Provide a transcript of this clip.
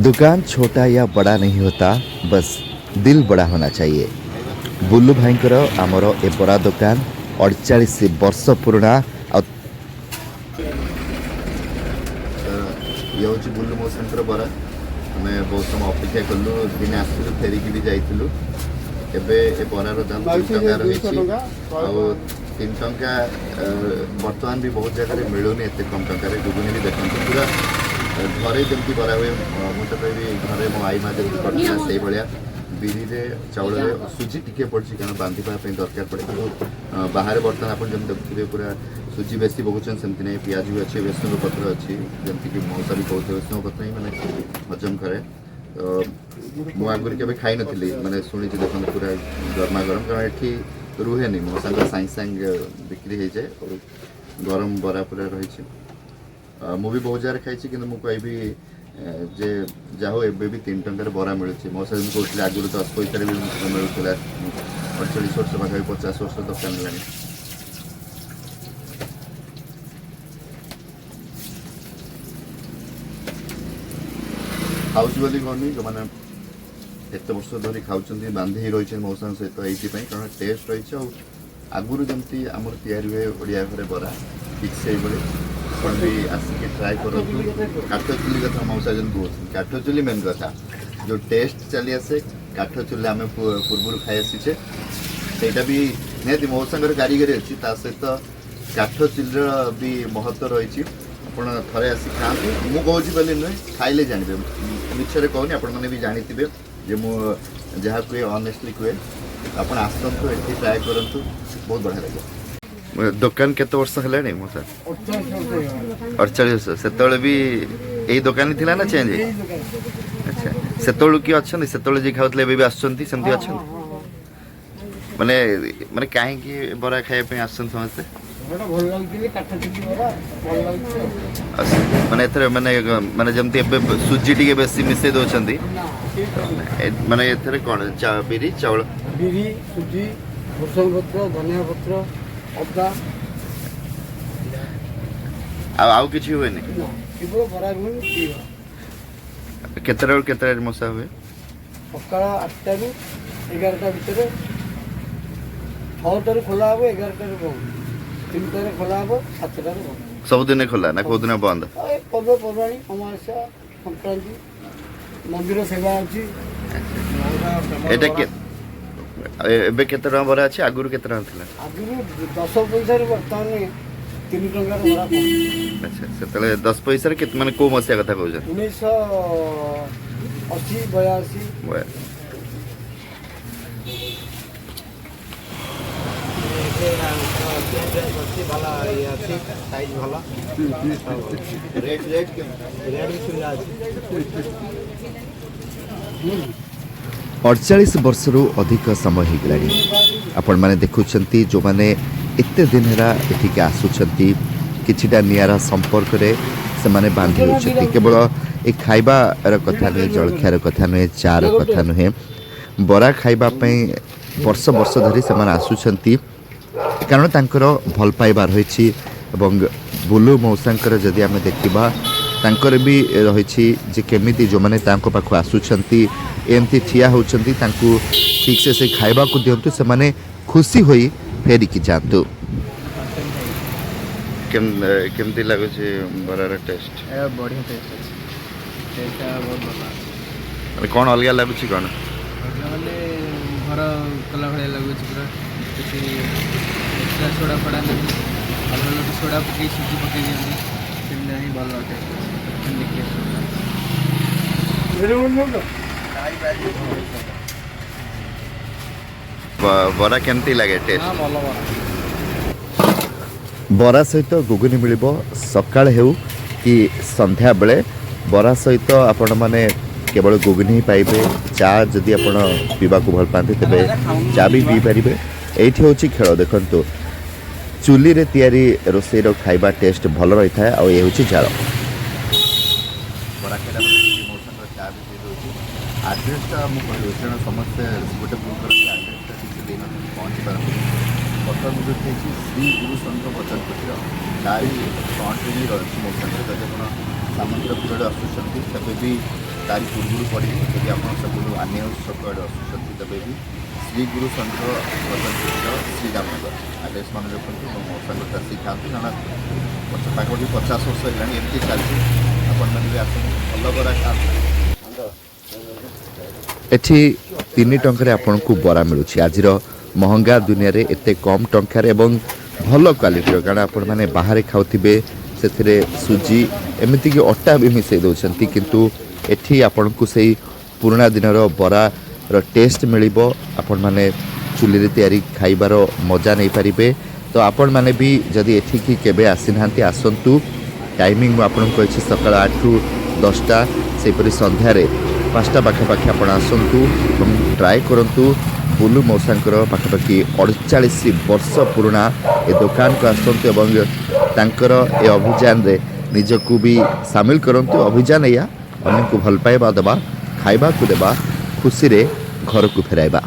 दुकान छोटा या बड़ा नहीं होता, बस दिल बड़ा होना चाहिए। ବୁଲୁ ଭାଇଙ୍କର ଆମର ଏ ବରା ଦୋକାନ 48 ବର୍ଷ ପୁରୁଣା ଆଉ ଇଏ ହେଉଛି ବୁଲୁ ମଉସାଙ୍କର ବରା। ଆମେ ବହୁତ ସମୟ ଅପେକ୍ଷା କଲୁ। ଦିନେ ଆସିଲୁ, ଫେରିକି ବି ଯାଇଥିଲୁ। ଏବେ ଏ ବରାର ଦାମ 3 ଟଙ୍କା ରହିଛି। ଆଉ 3 ଟଙ୍କା ବର୍ତ୍ତମାନ ବି ବହୁତ ଜାଗାରେ ମିଳୁନି ଏତେ କମ୍ ଟଙ୍କାରେ। ଘୁଗୁନି ବି ଦେଖନ୍ତୁ, ପୁରା ଘରେ ଯେମିତି ବରା ହୁଏ, ମୁଁ ତ କହିବି ଘରେ ମୋ ଆଈ ମା ଯେମିତି କରିଥିଲା ସେଇଭଳିଆ। ବିରିରେ, ଚାଉଳରେ, ସୁଜି ଟିକେ ପଡ଼ିଛି, କାରଣ ବାନ୍ଧିବା ପାଇଁ ଦରକାର ପଡ଼େ। କିନ୍ତୁ ବାହାରେ ବର୍ତ୍ତମାନ ଆପଣ ଯେମିତି ଦେଖୁଥିବେ, ପୁରା ସୁଜି ବେଶୀ ପକାଉଛନ୍ତି, ସେମିତି ନାହିଁ। ପିଆଜ ବି ଅଛି, ଭେସୁଙ୍ଗ ପତ୍ର ଅଛି। ଯେମିତିକି ମଉସା ବି କହୁଥିଲେ, ଭେସୁଙ୍ଗ ପତ୍ର ହିଁ ମାନେ ହଜମ କରେ। ତ ମୁଁ ଆଗରୁ କେବେ ଖାଇନଥିଲି, ମାନେ ଶୁଣିଛି। ଦେଖନ୍ତୁ, ପୁରା ଗରମା ଗରମ, କାରଣ ଏଠି ରୁହେନି, ମଉସାଙ୍କ ସାଙ୍ଗେ ସାଙ୍ଗେ ବିକ୍ରି ହେଇଯାଏ ଆଉ ଗରମ ବରା ପୁରା ରହିଛି। ମୁଁ ବି ବହୁତ ଜାଗାରେ ଖାଇଛି, କିନ୍ତୁ ମୁଁ କହିବି ଯେ ଯାହା ହଉ, ଏବେ ବି 3 ଟଙ୍କାରେ ବରା ମିଳୁଛି। ମଉସା ଯେମିତି କହୁଥିଲେ, ଆଗରୁ 10 ପଇସାରେ ବି ମିଳୁଥିଲା। 48 ବର୍ଷ, ପାଖାପାଖି 50 ବର୍ଷ ଦୋକାନ ହେଲାଣି। ଖାଉଛି ବୋଲି କହୁନି, ଯେଉଁମାନେ ଏତେ ବର୍ଷ ଧରି ଖାଉଛନ୍ତି, ବାନ୍ଧି ହେଇ ରହିଛନ୍ତି ମଉସାଙ୍କ ସହିତ ଏଇଥିପାଇଁ, କାରଣ ଟେଷ୍ଟ ରହିଛି। ଆଉ ଆଗରୁ ଯେମିତି ଆମର ତିଆରି ହୁଏ ଓଡ଼ିଆ ଘରେ ବରା, ଠିକ୍ ସେଇଭଳି। ଆପଣ ବି ଆସିକି ଟ୍ରାଏ କରନ୍ତୁ। କାଠ ଚୁଲି କଥା ମଉସା ଯେମିତି କହୁଛନ୍ତି, କାଠ ଚୁଲି ମେନ୍ କଥା। ଯେଉଁ ଟେଷ୍ଟ ଚାଲି ଆସେ କାଠ ଚୁଲି, ଆମେ ପୂର୍ବରୁ ଖାଇ ଆସିଛେ, ସେଇଟା ବି ନିହାତି ମଉସାଙ୍କର କାରିଗରୀ ଅଛି, ତା ସହିତ କାଠ ଚୁଲିର ବି ମହତ୍ଵ ରହିଛି। ଆପଣ ଥରେ ଆସି ଖାଆନ୍ତୁ। ମୁଁ କହୁଛି ବୋଲି ନୁହେଁ, ଖାଇଲେ ଜାଣିବେ। ମିଛରେ କହୁନି, ଆପଣମାନେ ବି ଜାଣିଥିବେ ଯେ ମୁଁ ଯାହା କୁହେ ଅନେଷ୍ଟଲି କୁହେ। ଆପଣ ଆସନ୍ତୁ, ଏଠି ଟ୍ରାଏ କରନ୍ତୁ, ବହୁତ ବଢ଼ିଆ ଲାଗିବ। ଦୋକାନ କେତେ ବର୍ଷ ହେଲାଣି ମୋ ସାର୍? 48 ବର୍ଷ। ସେତେବେଳେ ବି ଏଇ ଦୋକାନ ଥିଲା ନା ଚେଞ୍ଜ? ଆଚ୍ଛା, ସେତେବେଳୁ କିଏ ଅଛନ୍ତି? ସେତେବେଳେ ଯିଏ ଖାଉଥିଲେ ଏବେ ବି ଆସୁଛନ୍ତି, ସେମିତି ଅଛନ୍ତି? ମାନେ ମାନେ କାହିଁକି ବରା ଖାଇବା ପାଇଁ ଆସୁଛନ୍ତି ସମସ୍ତେ? ଭଲ ଲାଗୁଛି, କାଠ ଚୁଲି ବରା ଭଲ ଲାଗୁଛି ଆଉ। ମାନେ ଏଥିରେ ମାନେ ମାନେ ଯେମିତି ଏବେ ସୁଜି ଟିକେ ବେଶୀ ମିଶେଇ ଦଉଛନ୍ତି। ନା। ମାନେ ଏଥିରେ କ'ଣ ବିରି, ଚାଉଳ? ବିରି, ସୁଜି, ଭୃସଙ୍ଗ ପତ୍ର, ଧନିଆ ପତ୍ର, ଅଦା। ଆଉ ଆଉ କିଛି ହୁଏନି? ନା, କେବଳ ବରା ରୁହେ। କେତେଟାରୁ କେତେଟା ମଶା ହୁଏ? ସକାଳ 8ଟାରୁ 11ଟା ଭିତରେ। 6ଟାରୁ ଖୋଲା ହେବ, 11ଟାରୁ ବନ୍ଦ। 3ଟାରେ ଖୋଲା ହେବ, 7ଟାରୁ ବନ୍ଦ। ସବୁଦିନେ ଖୋଲା ନା କୋଉ ଦିନ ବନ୍ଦ? ଆଉ ଏ ପର୍ବପର୍ବାଣି, ଅମାବାସ୍ୟା, ସଂକ୍ରାନ୍ତି, ମନ୍ଦିର ସେବା ଅଛି। ଏଇଟା ଏବେ କେତେ ଟଙ୍କା ବରା ଅଛି? ଆଗରୁ କେତେ ଟଙ୍କା ଥିଲା? ଆଗରୁ 10 ପଇସାରୁ ବର୍ତ୍ତମାନ 3 ଟଙ୍କାର ବରା ପଡୁଛି। ଆଚ୍ଛା, ସେତେବେଳେ 10 ପଇସାରେ କେତେ, ମାନେ କୋଉ ମସିହା କଥା କହୁଛନ୍ତି? 1980, 82। 82। ଅଛି, ଭଲ ଇଏ ଅଛି, ସାଇଜ୍ ଭଲ। Rate rate? ରେଟ୍ ବି ସୁବିଧା ଅଛି। 48 ବର୍ଷରୁ ଅଧିକ ସମୟ ହେଇଗଲାଣି। ଆପଣମାନେ ଦେଖୁଛନ୍ତି, ଯେଉଁମାନେ ଏତେ ଦିନ ହେଲା ଏଠିକି ଆସୁଛନ୍ତି, କିଛିଟା ନିଆରା ସମ୍ପର୍କରେ ସେମାନେ ବାନ୍ଧି ହେଉଛନ୍ତି। କେବଳ ଏ ଖାଇବାର କଥା ନୁହେଁ, ଜଳଖିଆର କଥା ନୁହେଁ, ଚାର କଥା ନୁହେଁ, ବରା ଖାଇବା ପାଇଁ ବର୍ଷ ବର୍ଷ ଧରି ସେମାନେ ଆସୁଛନ୍ତି, କାରଣ ତାଙ୍କର ଭଲ ପାଇବା ରହିଛି। ଏବଂ ବୁଲୁ ମଉସାଙ୍କର ଯଦି ଆମେ ଦେଖିବା, ତାଙ୍କର ବି ରହିଛି ଯେ କେମିତି ଯେଉଁମାନେ ତାଙ୍କ ପାଖକୁ ଆସୁଛନ୍ତି, ଏମିତି ଠିଆ ହେଉଛନ୍ତି, ତାଙ୍କୁ ଠିକ୍ସେ ସେ ଖାଇବାକୁ ଦିଅନ୍ତୁ, ସେମାନେ ଖୁସି ହୋଇ ଫେରିକି ଯାଆନ୍ତୁ। କେମିତି ଲାଗୁଛି ବରାର ଟେଷ୍ଟ? ବଢ଼ିଆ ଟେଷ୍ଟ ଅଛି, ଟେଷ୍ଟଟା ବହୁତ ଭଲ ଅଛି। ମାନେ କ'ଣ ଅଲଗା ଲାଗୁଛି କ'ଣ? ଅଲଗା ମାନେ ଘର କଲା ଭଳିଆ ଲାଗୁଛି ପୁରା। କିଛି ଏକ୍ସଟ୍ରା ସୋଡ଼ା ଫୋଡ଼ା ନାହିଁ। ଅଲଗା ଲୋକ ସୋଡ଼ା ପକେଇ, ସୁଜି ପକେଇ ଦିଅନ୍ତି, ସେମିତି ନାହିଁ। ଭଲ ଟେଷ୍ଟ ଅଛି, ଅଥେଣ୍ଟିକ୍ ଟେଷ୍ଟ ଅଛି। ବରା କେମିତି ଲାଗେ ଟେଷ୍ଟ? ହଁ, ଭଲ ବରା। ବରା ସହିତ ଘୁଗୁନି ମିଳିବ। ସକାଳ ହେଉ କି ସନ୍ଧ୍ୟାବେଳେ, ବରା ସହିତ ଆପଣମାନେ କେବଳ ଘୁଗୁନି ହିଁ ପାଇବେ। ଚା ଯଦି ଆପଣ ପିଇବାକୁ ଭଲ ପାଆନ୍ତି, ତେବେ ଚା ବି ପିଇପାରିବେ। ଏଇଠି ହେଉଛି ଖେଳ। ଦେଖନ୍ତୁ, ଚୁଲିରେ ତିଆରି ରୋଷେଇର ଖାଇବା ଟେଷ୍ଟ ଭଲ ରହିଥାଏ। ଆଉ ଏ ହେଉଛି ଜାଳ। ବରା ଖାଇଲା ପରେ ଟିକେ ମଉସାଙ୍କର ଚା ବି ପିଇ ଦେଉଛି। ଆଡ୍ରେସଟା ମୁଁ କହିଦେଉଛି, କାରଣ ସମସ୍ତେ ଗୋଟେ ଭୁଲ କରନ୍ତି, ଆଡ୍ରେସଟା ଠିକ୍ ସେ ଦେଇନଥାନ୍ତି, ପହଞ୍ଚି ପାରନ୍ତିନି। ବର୍ତ୍ତମାନ ମୁଁ ଯେଉଁଠି ହେଇଛି, ଶ୍ରୀ ଗୁରୁ ସଂଘ ବଚନ କୁଟୀର, ତାରି ଫ୍ରଣ୍ଟରେ ହିଁ ରହିଛି ମଉସାଙ୍କର। ଯଦି ଆପଣ ସାମନ୍ତରାପୁର ଆଡ଼େ ଆସୁଛନ୍ତି, ତେବେ ବି ତାରି ପୂର୍ବରୁ ପଡ଼ିବ। ଯଦି ଆପଣ ସେପଟୁ ଆନି ହାଉସ୍ ଛକ ଆଡ଼େ ଆସୁଛନ୍ତି, ତେବେ ବି ଶ୍ରୀ ଗୁରୁ ସଂଘ, ରତନପୁରର ଶ୍ରୀରାମନଗର ଆଡ୍ରେସ୍ ମନେ ରଖନ୍ତୁ ଏବଂ ମଉସାଙ୍କ ଆସିକି ଖାଆନ୍ତୁ, କାରଣ ପାଖାପାଖି 50 ବର୍ଷ ହେଲାଣି ଏମିତି ଚାଲିଛି। ଆପଣମାନେ ବି ଆସନ୍ତୁ, ଭଲ ବରା ଖାଆନ୍ତୁ। ଏଠି 3 ଟଙ୍କାରେ ଆପଣଙ୍କୁ ବରା ମିଳୁଛି। ଆଜିର ମହଙ୍ଗା ଦୁନିଆରେ ଏତେ କମ୍ ଟଙ୍କାରେ ଏବଂ ଭଲ କ୍ୱାଲିଟିର, କାରଣ ଆପଣମାନେ ବାହାରେ ଖାଉଥିବେ, ସେଥିରେ ସୁଜି, ଏମିତିକି ଅଟା ବି ମିଶାଇ ଦେଉଛନ୍ତି। କିନ୍ତୁ ଏଠି ଆପଣଙ୍କୁ ସେଇ ପୁରୁଣା ଦିନର ବରାର ଟେଷ୍ଟ ମିଳିବ। ଆପଣମାନେ ଚୁଲିରେ ତିଆରି ଖାଇବାର ମଜା ନେଇପାରିବେ। ତ ଆପଣମାନେ ବି ଯଦି ଏଠିକି କେବେ ଆସିନାହାନ୍ତି, ଆସନ୍ତୁ। ଟାଇମିଂ ମୁଁ ଆପଣଙ୍କୁ କହିଛି, ସକାଳ 8ରୁ 10ଟା, ସେହିପରି ସନ୍ଧ୍ୟାରେ 5ଟା ପାଖାପାଖି। ଆପଣ ଆସନ୍ତୁ ଏବଂ ଟ୍ରାଏ କରନ୍ତୁ ବୁଲୁ ମଉସାଙ୍କର ପାଖାପାଖି 48 ବର୍ଷ ପୁରୁଣା ଏ ଦୋକାନକୁ ଆସନ୍ତୁ ଏବଂ ତାଙ୍କର ଏ ଅଭିଯାନରେ ନିଜକୁ ବି ସାମିଲ କରନ୍ତୁ। ଅଭିଯାନ ଏଇଆ, ଅନ୍ୟକୁ ଭଲ ପାଇବା ଦେବା, ଖାଇବାକୁ ଦେବା, ଖୁସିରେ ଘରକୁ ଫେରାଇବା।